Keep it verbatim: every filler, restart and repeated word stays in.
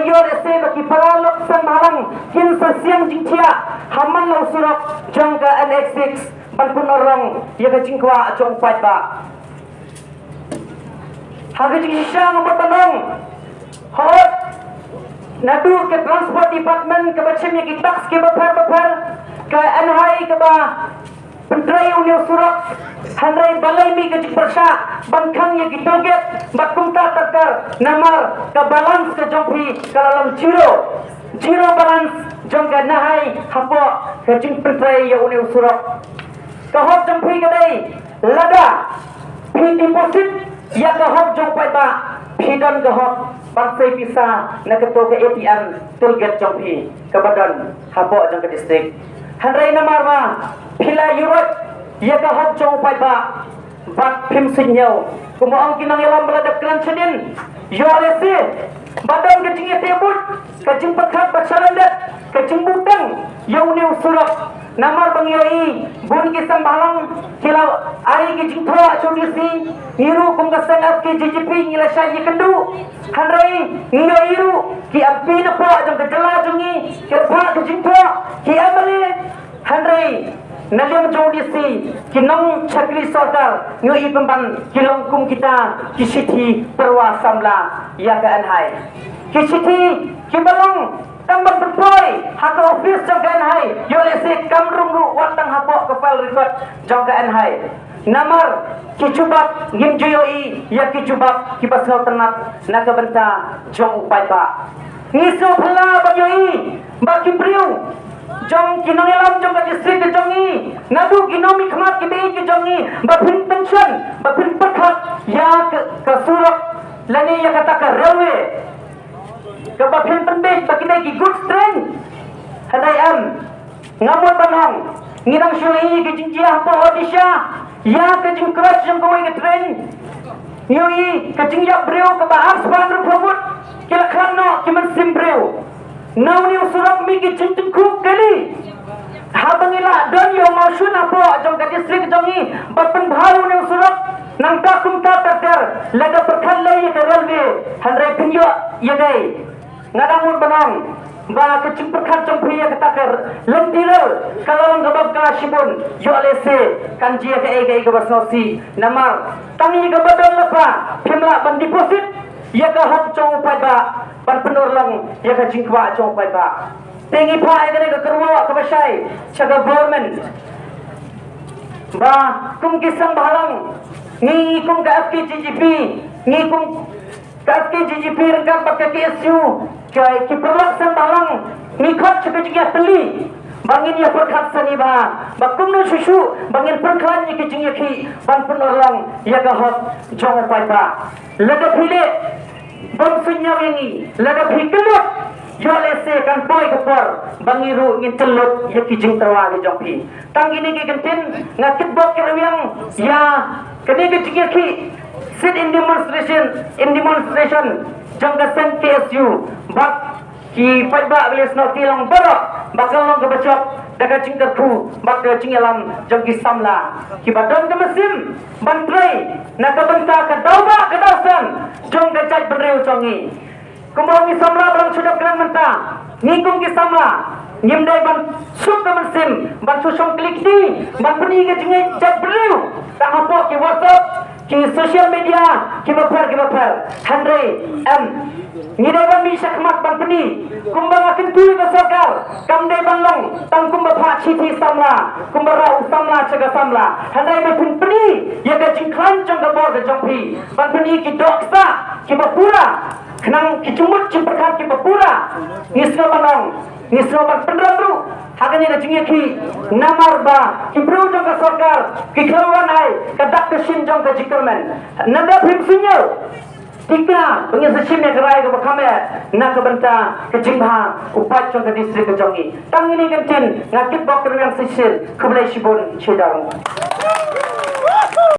Ïoh lehse ba ki paralok seng bhalang kin sa siang jingthiah ha man la u surok jong ka N H six ban pynurlong ïa ka jingkwah jong u paidbah. Ha ka jingshisha nga mut ban ong, hooid, naduh ka Transport Department kaba shim ïa ki tax kiba pher bapher, ka N H I kaba pyntrei ïa une u surok, hynrei balei mih ka jingpyrshah ban khang ïa ki toll gate bad kumta ter ter, namar ka balance ka jong phi ka la long zero, zero balance jong ka N H I hapoh ka jingpyntrei ïa une u surok. Ka hok jong phi ka dei lada phi deposit ïa ka hok jong u paidbah, phi don ka hok ban sei pisa na kato ka A T M toll gate jong phi kaba don hapoh jong ka district. Hynrei namar ba phi la ïuhroit ïa ka hok jong u paidbah bad phim suidñiew, kumba ong ki nongïalam ba la dep kren shadien, ïoh lehse ba don ka jingïateh buit, ka jingpyrkhat ba sha lyndet, ka jingbuhteng ïa une u surok. Namar ba ngi ïohi bun ki seng bhalang ki la ai ki jingthoh sha u D C, ngi ruh kum ka seng F K J G P ngi la shah ïakynduh. Hynrei ngi ïohi ruh ki M P napoh jong ka jylla jong ngi ki la phah ka jingthoh, ki M L A, hynrei na liang jong u D C ki nongshakri sorkar ngi ïohi pynban ki long kum kita ki shithi pyrwa samla ïa ka N H I. Ki shithi kiba long tang ban pynpoi ha ka office jong ka N H I, ïoh lehse kam rung ruh wat tang hapoh ka file record jong ka N H I. Namar ki jubab ngim ju ïohi ïa ki jubab kiba sngewtynnat na ka bynta jong u paidbah. Ngi sngewphylla ban ïohi ba ki briew jong ki nongïalam jong ka district ka jong ngi, naduh ki nongmihkhmat ki baieit ki jong ngi, ba phin tension, ba phin pyrkhat ïa ka, ka surok lane ïa kata ka railway kaba phin pynbeit ba ki dei ki goods train. Hynrei em, nga mut ban ong, ngi dang shu ïohi ka jingjia hapoh Odisha ïa ka jingcrash jong kawei ka train. Ngi ïohi ka jingïap briew kaba ar spah hynriewphew ngut ki la khlad noh ki mynsiem briew. Na une u surok mih ki jingtyngkhuh kali. Haba ngi la don ïa u mawshun hapoh jong ka district jong ngi ban pynbha une u surok, nangta kumta ter ter, lada pyrkhat lei ïa ka railway, hynrei phin ïoh ïa kaei? Nga dang mut ban ong ba ka jingpyrkhat jong phi ïa kata ka lynti rail ka la long kaba bha shibun, ïoh lehse kan jia kaei kaei kaba sngewsih. Namar tang ïa kaba don lypa phim lah ban deposit ïa ka hok jong u paidbah ban pynurlong ïa ka jingkwah jong u paidbah. Te ngi phah ïa kane ka kyrwoh kaba shai sha ka government ba kum ki seng bhalang, ngi kum ka F K J G P, ngi kum ka F K J G P ryngkat bad ka K S U, ki, ki paralok seng bhalang, ngi khot sha ka jingïatylli ba ngin ïa pyrkhat sani bha, ba kumno shuh shuh ba ngin pynkhlaiñ ïa ki jingïakhih ban pynurlong ïa ka hok jong u paidbah. Lada phi leh bym suidñiew ïa ngi, lada phi kyllut, ïoh lehse kan poi ka por ba ngi ruh ngin kyllut ïa ki jingtyrwa ki jong phi. Tang kine ki kyntien, nga kitbok kitrwiang ïa kane ka jingïakhih sit in demonstration, in demonstration jong ka seng K S U bad ki paidbah Village North, ki long baroh ba ka long kaba jop da ka jingkyrkhu bad ka jingïalam jong ki samla kiba don ka mynsiem ban trei na ka bynta ka daw bah ka daw san jong ka jaitbynriew jong ngi. Kumba ngi samla ba dang shu dep kren mynta, ngi kum ki samla ngim dei ban suk ka mynsiem ban shu shong kli kti ban pyni ka jingngeit jaitbynriew tang hapoh ki WhatsApp, ki social media kiba pher kiba pher. Hynrei em, ngi dei ban mih shakhmat ban pyni, kumba nga kyntu ïa ka sorkar, kam dei ban long tang kumba phah shithi samla, kumba rah u samla sha ka samla, hynrei ba phin pyni ïa ka jingkhlaiñ jong ka bor ka jong phi ban pyni ki doh ksah kiba pura, khnang ki jingmut jingpyrkhat kiba pura. Ngi sngew ban ong, ngi sngew ban pynrem ruh ha kane ka jingïakhih, namar ba ki briew jong ka sorkar ki khlem wan ai ka dak ka shin jong ka jingkyrmen. Naba phim suidñiew, te ka ba ngin sa shim ïa ka rai kaba kham eh na ka bynta ka jingbha u paid jong ka district ka jong ngi. Tang kine ki kyntien, nga kitbok kitrwiang shisien. Khublei shibun, shu daw.